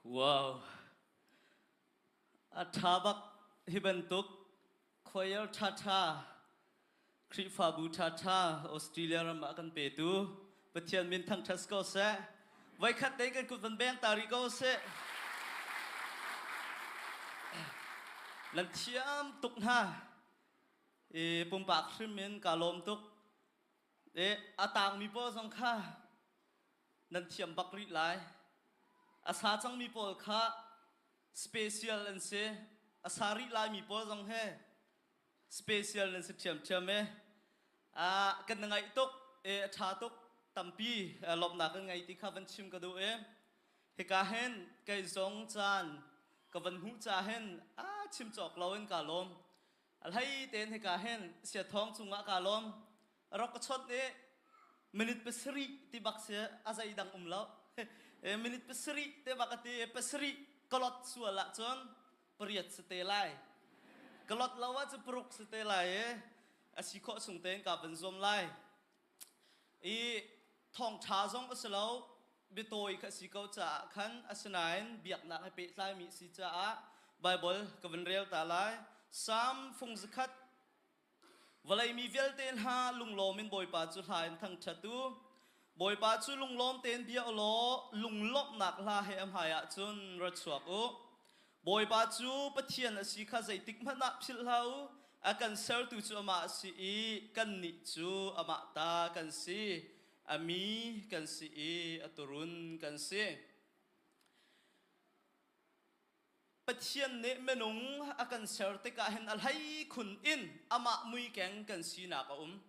Wow. A ṭha bak hi bantuk choir ṭhaṭha Khrihfabu ṭhaṭha Australia ram ah kan petu Pathian min thangṭhat ko seh. Voikhat te kan kut van beng ta rih ko seh. Nan thiam tuk hna. I pumpak hrim in ka lawm tuk. E a tangmi pawl zong kha nan thiam bak rih lai. A sa cangmi pawl kha special an si. A sa rih laimi pawl zong he special nan si ṭhiamṭhiam e. Ah, kan na ngaih tuk, e a ṭha tuk, tampi lawmhnak kan ngei ti kha van chim ka duh e. Hika hin kei zong caan ka van hmuh ca hin a chim cawk lo in ka lawm. A hlei tein hika hin siathawng cungah ka lawm. Rak ka chawnh i minute pasarih ti bak si a zei dang um lo. Minute pasarih te bak a ti pasarih ka lot sual ahcun pariat si te lai. Ka lot lo ahcun paruk si te lai i a si khawh chung tein ka van zuam lai. I thawngṭha zong a si lo, biatawi kha a si ko caah khan asinain biaknak he pehtlaimi a si caah Baibal ka van rel ta lai. Salm fung zakhat Vawlei mi vialte hna lunglawm in Bawipa cu hla in thangṭhat u. Bawipa cu lunglawm tein bia u law lunglawmhnak hla he a hmaiah cun ra chuak u. Bawipa cu Pathian a si kha zeitik hmanh ah philh hlah u. A kan sertu cu amah a si i kannih cu amah ta kan si. A mi kan si i a tuurun kan si. Pathian nih minung a kan ser tikah hin a hleikhun in amah muikeng kan sinak a um.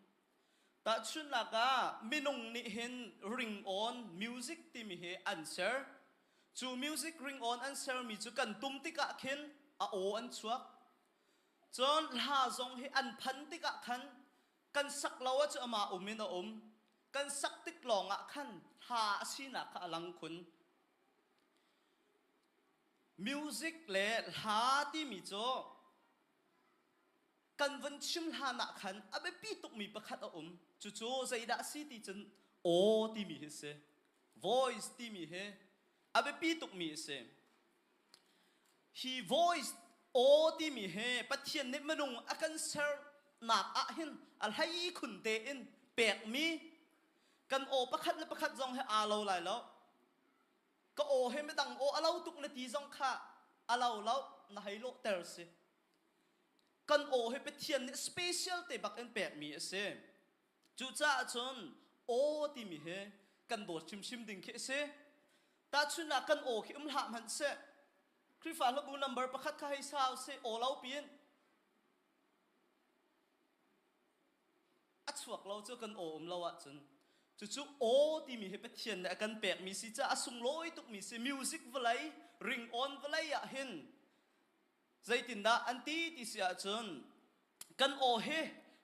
Tahchunhnak ah minung nih hin ringawn music timi hi an ser. Cu music ringawn an sermi cu kan tum tikah khin a aw an chuak. Cun hla zong hi an phan tikah khan kan sak lo ahcun amah um in a um. Kan sak tik lawngah khan hla a sinak kha a lang khun. Music le hla timi cu kan vun chim hlan ah khan a biapi tukmi pakhat a um. Cucu zeidah a si ti cun aw timi hi a si. Voice timi hi a biapi tukmi a si. Hi voice aw timi hi Pathian nih minung a kan sernak ah hin a hlei khun tein pekmi kan aw pakhat le pakhat zong hi aa lo lai lo. Ka aw he midang aw a lo tuk na ti zong kha a lo lo na hei lawhter si. Kan aw hi Pathian nih special te bak in pekmi a si. Cucaah cun aw timi hi kan dawt hrimhrim ding khi a si. Tahchunhnak kan aw khi um hlah hmanh seh. Khrihfa hlabu number pakhat kha hei sau seh aw lo piin a chuak lo cu kan aw um lo ahcun cucu aw timi hi Pathian nih a kan pekmi si caah a sunglawi tukmi si music vawlei ringawn vawlei ah hin zeitindah an ti ti si ahcun kan aw hi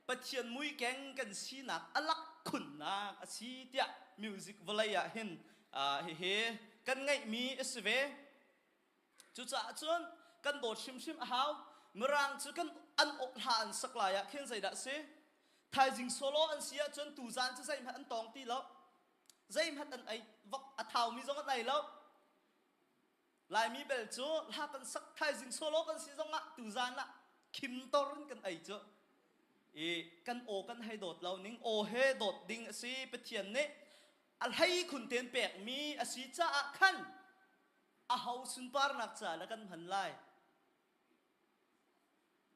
Pathian muikeng kan sinak a lak khunnak a si tiah music vawlei ah hin hihi kan ngeihmi a si ve. Cucaah cun kan dawt hrimhrim a hau. Mirang cu kan an hla an sak lai ah khin zeidah si? Thaizing solo an si ahcun tuzan cu zeihmanh an tawng ti lo. Zeihmanh an ei vok a thaumi zong an ei lo. Laimi bel cu hla kan sak thaizing solo kan si zongah tuzan ah khim tor in kan ei cu. I kan aw kan hei dawt lo ning aw he dawt ding a si Pathian nih a hlei khun ten pekmi a si caah khan aho sunparnak ca le kan hman lai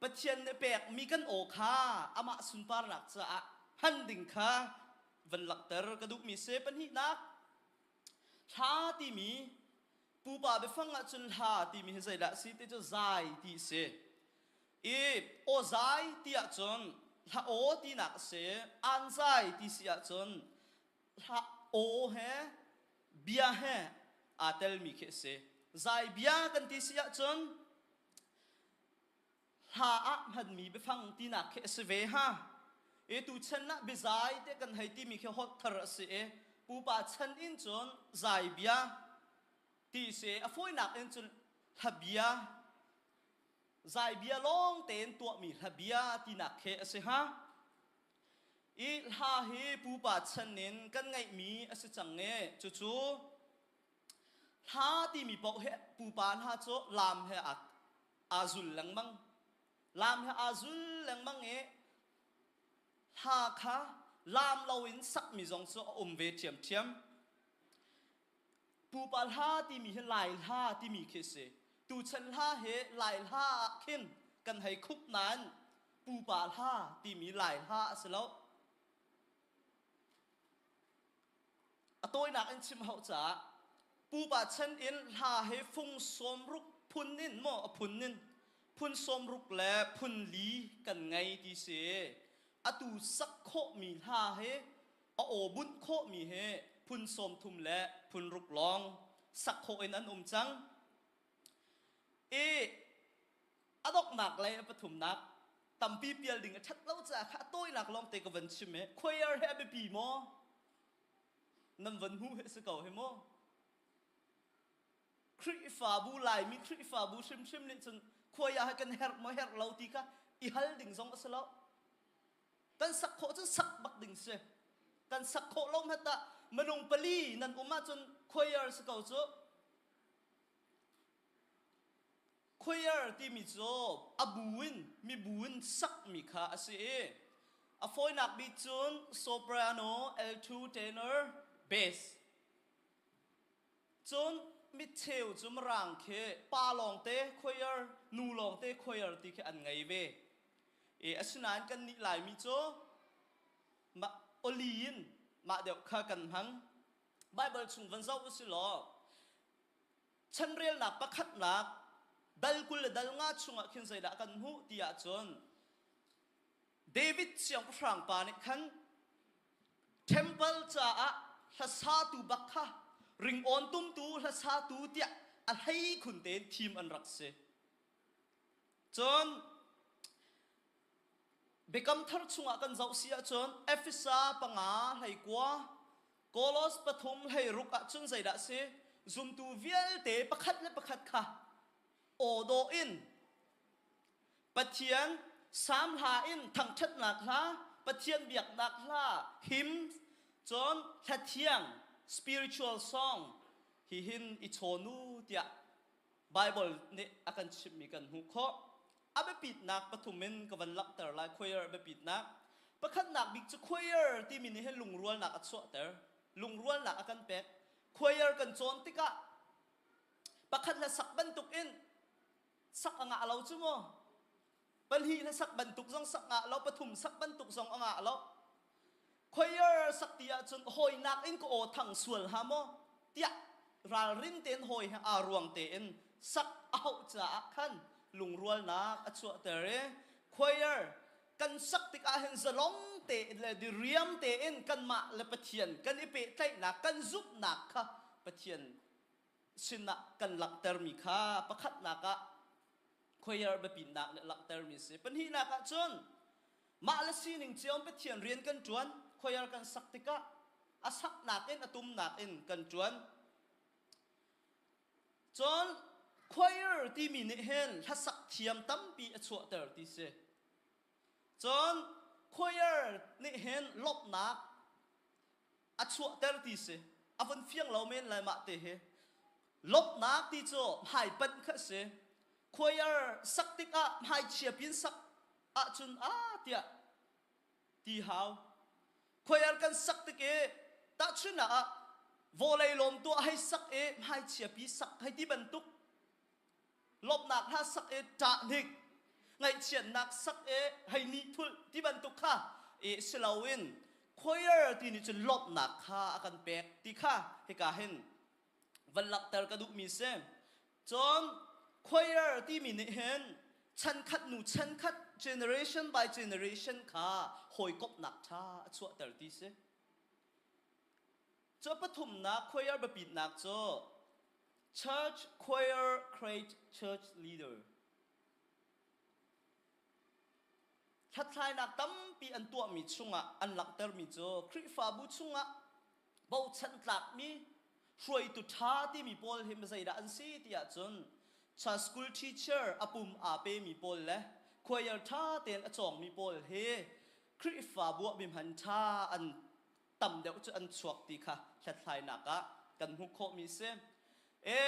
Pathian nih pekmi kan aw kha amah sunparnak caah hman ding kha van langhter ka duhmi si pahnihnak hla timi pupa biafang ahcun hla timi hi zeidah a si ti cu zai ti a si i aw zai ti ahcun hla aw tinak a si an zai ti si ahcun hla aw he bia he aa telmi khi a si. Zai bia kan ti si ahcun hla ah hmanmi biafang tinak khi a si ve ha. E tu chan ah biazai te kan hei timi khi holh thar a si i pupa chan in cun zai bia ti si a fawinak in cun hla bia zai bia lawng tein tuahmi hla bia tinak khi a si ha. I hla hi pupa chan in kan ngeihmi a si cang i cucu Hla timi paoh he pupa hna cu laam he aa zul lengmang. Laam he aa zul lengmang i hla kha laam loin sakmi zong cu a um ve ṭhiamṭhiam. Pupa hla timi hi Lai hla timi khi a si. Tuchan hla hi Lai hla ah khin kan hei khup nain pupa hla timi Lai hla a si lo. A tawinak in chim hauh caah pupa chan in hla hi fung sawmruk phun in maw a phun in phun sawmruk le phun li kan ngei ti si. Atu sak khawhmi hla hi a aw bunh khawhmi hi phun 30 le phun ruk lawng sak khawh in an um cang. I a donghnak lei a pathumnak tampi pial ding a ṭhat lo caah kha a tawinak lawng te ka van chim i choir he a biapi maw? Nan van hmuh hi si ko hi maw? Khrihfabu Laimi Khrihfabu hrimhrim nih cun khuai ah kan herh maw herh lo ti kha i hal ding zong a si lo. Kan sak khawh cun sak bak ding si. Kan sak khawh lo hmanh ah minung pali nan um ahcun choir si ko cu. Choir timi cu a bu in mibu in sakmi kha a si i a fawinak bik cun soprano, alto, tenor, bass. Cun mitcheu cu mirang khi pa lawngte choir, nu lawngte choir ti khi an ngei ve. I asinain kan nih Laimi cu mah oli in mah deuh kha kan hmang. Bible chung van zoh usih law chanrelnak pakhatnak dal 20 le dal nga chungah khin zeidah kan hmuh ti ahcun David siangpahrang pa nih khan temple caah hlasatu bak kha ringawn tumtu hlasatu tiah a hlei khun tein thim an rak si. Cun Biakam thar chungah kan zoh si ahcun Efesa panga hleikua Kolos pathum hleiruk ahcun zeidah si zumtu vialte pakhat le pakhat kha aw dawh in Pathian Salm hla in thangṭhatnak hla, Pathian biaknak hla, hymns, cun hla thiang, spiritual song hihin i chawn u tiah Bible nih a kan chimhmi kan hmuh khawh. A biapitnak pathum in ka van langhter lai choir a biapitnak. Pakhatnak bik cu choir timi nih hin lungrualnak a chuahter. Lungrualnak a kan pek. Choir kan cawn tikah pakhat hla sak bantuk in sak a ngah lo cu mu. Pahnih hla sak bantuk zong sak ngah lo, pathum sak bantuk zong a ngah lo. Choir sak ti ahcun hawinak in ka aw thang sual ha maw tiah ralrin tein hawi he aa ruang tein sak a hauh caah khan lungrualnak a chuahter i choir kan sak tikah hin zalong tein le diriam tein kanmah le Pathian kan i pehtlaihnak kan zumhnak kha Pathian sinah kan langhtermi kha pakhatnak ah choir biapitnak nih langhtermi a si. Pahnihnak ah cun mah le sining cio in Pathian rian kan ṭuan, choir kan sak tikah a saknak in a tumnak in kan ṭuan. Cun choir timi nih hin hlasak thiam tampi a chuahter ti si. Cun choir nih hin lawmhnak a chuahter ti si a vun fiang lo men lai mah te hi lawmhnak ti cu hmaipanh kha a si choir sak tikah hmaichia pin sak ahcun a tiah ti hau choir kan sak tik i tahchunhnak ah vawlei lawm tuah hei sak i hmaichia pi sak hei ti bantuk lawmhnak hla sak i ṭah hnik ngaihchiatnak sak i hei nih thulh ti bantuk kha i si loin choir ti nih cun lawmhnak kha a kan pek ti kha hika hin van langhter ka duhmi si cun choir timi nih hin chankhat nu chankhat generation by generation kha hawikomhnak ṭha a chuahter ti si cu pathumnak choir biapitnak cu Church choir create church leader. Hlathlainak tampi an tuahmi chungah an langhtermi cu Khrihfabu chungah bochan tlakmi hruaitu ṭha timi pawl hi zeidah an si ti ahcun church school teacher a pum aa pemi pawl le choir ṭha tein a cawngmi pawl hi Khrihfabu ah mihman ṭha an tam deuh cu an chuak ti kha hlathlainak ah kan hmuh khawhmi si. E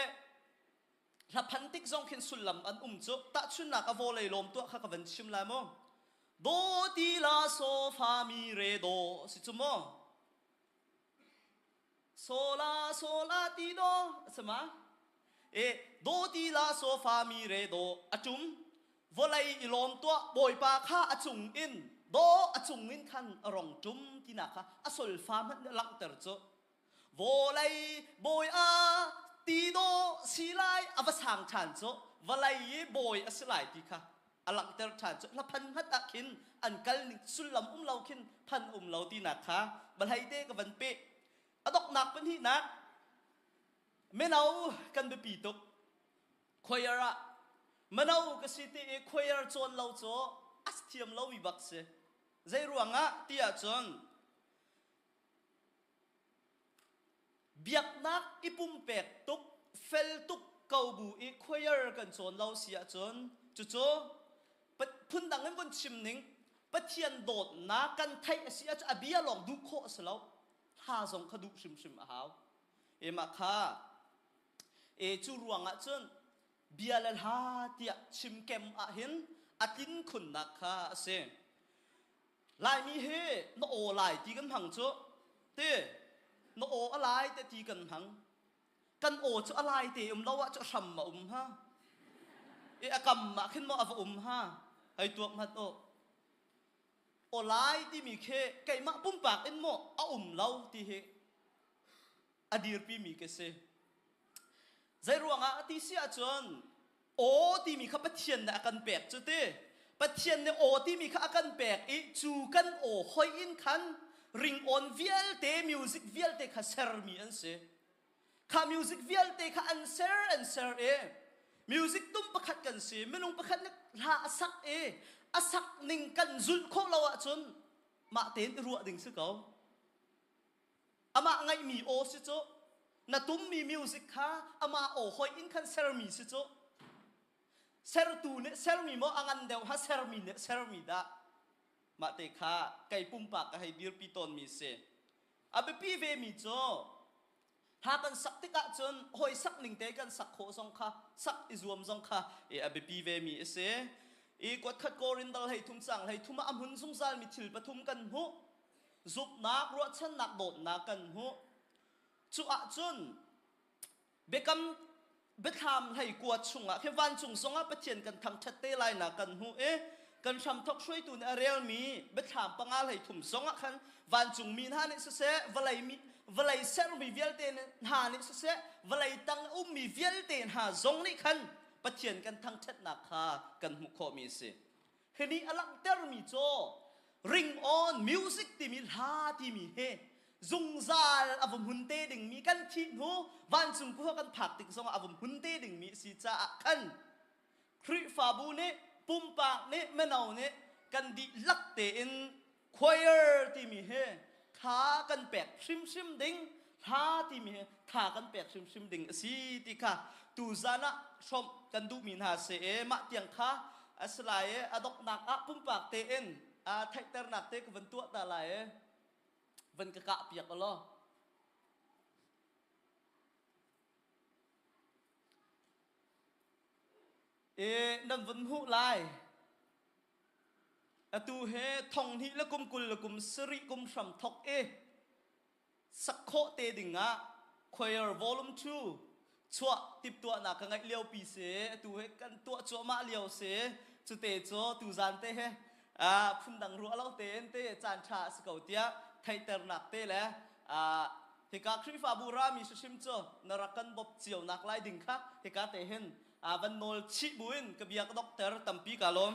hlaphan tik zong khin sullam an um cu. Tahchunnak a vawlei lawm tuah kha ka van chim lai mu. Do ti la so fa mi re do si cu mu. Sola sola ti do sama e do ti la so fa mi re do atum vawlei i lawm tuah bawipa kha a cung in do a cung in khan a rong tum tinak kha a solfa hmanh nih langhter cu vawlei bawi a ti do si lai a va sang ṭhan cu vawlei i bawi a si lai ti kha a langhter ṭhan cu hlaphan hmat ah khin an kal ning sullam um lo khin phan um lo tinak kha balhei te ka van peh. A donghnak pahnihnak, mino kan biapi tuk. Choir ah mino ka si ti i choir cawn lo cu a thiam lomi bak si. Zei ruangah ti ahcun Biaknak i pumpek tuk, fel tuk ko bu i choir kan cawn lo si ahcun cucu phundang in vun chim ning, Pathian dawtnak kan theih a si ahcun a bia lawng duh khawh a si lo, hla zong kha duh hrimhrim a hau. E mah kha e cu ruangah cun bia le hla tiah chimkem ahhin a tlin khunnak kha a si. Laimi hi na aw lai ti kan hmang cu. Ti na aw a lai te ti kan hmang. Kan aw cu a lai te um lo ah cu hram a um ha. I a kam ah khin maw a va um ha. Hei tuak hmat u. Aw lai timi khi keimah pumpak in maw a um lo ti hi a dirpimi ka si. Zeiruangah ti si ahcun aw timi kha Pathian nih a kan pek cu ti. Pathian nih aw timi kha a kan pek i cu kan aw hoi in khan ringawn vialte, music vialte kha sermi an si. Kha music vialte kha an ser an ser i music tum pakhat kan si, minung pakhat nih hla a sak i a sak ning kan zulh khawh lo ahcun mah tein i ruah ding si ko. Amah ngaihmi aw si cu. Na tummi music kha amah aw hoi in khan sermi si cu. Sertu nih sermi maw a ngan deuh ha sermi nih sermi dah? Mah te kha kei pumpak ka hei dirpi tawnmi si. A biapi vemi cu hla kan sak tikah cun hawi sak ning te kan sak khawh zong kha sak i zuam zong kha e a biapi vemi a si. I kuatkhat Korin dal hei thum cang hei thum ah a hmun zungzalmi thil pathum kan hmuh. Zumhnak, ruahchannak, dawtnak kan hmuh. Cu ahcun biakam biathlam hleikua chungah khi vancung zongah Pathian kan thangṭhat te lainak kan hmuh i kan hramthok hruaitu nih a relmi biathlam panga 13 zongah khan vancungmi hna nih siseh, vawlei mi vawlei sermi vialte hna nih siseh, vawlei tang ummi vialte hna zong nih khan Pathian kan thangṭhatnak kha kan hmuh khawhmi a si. Hi nih a langhtermi cu ringawn music timi hla timi hi zungzal a va hmun te dingmi, kan thih hnu vancung khua kan phak tik zongah a va hmun te dingmi a si caah khan Khrihfabu nih, pumpak nih, mino nih kan dihlak tein choir timi hi tha kan pek hrimhrim ding, hla timi hi tha kan pek hrimhrim ding a si ti kha tuzan ah hrawmh kan duhmi hna si i mah tiang kha a si lai i a donghnak ah pumpak tein theihternak te ka van tuah ta lai i van ka kah piak law. E nan vun hmuh lai. Atu he thong hnih le kum 20 le kum sarih kum hram thok i sak khawh te ding ah choir volume 2 chuah tiptuahnak ka ngeih lio pi si. Atu he kan tuah cuahmah lio si. Cute cu tuzan te he phundang ruah lo tein te caan ṭha a si ko tiah theihternak te le hika Khrihfabu rami hrim cu na rak kan bawmh cio nak lai ding kha hika te hin van nawl chih buin ka bia ka dokter tampi ka lawm.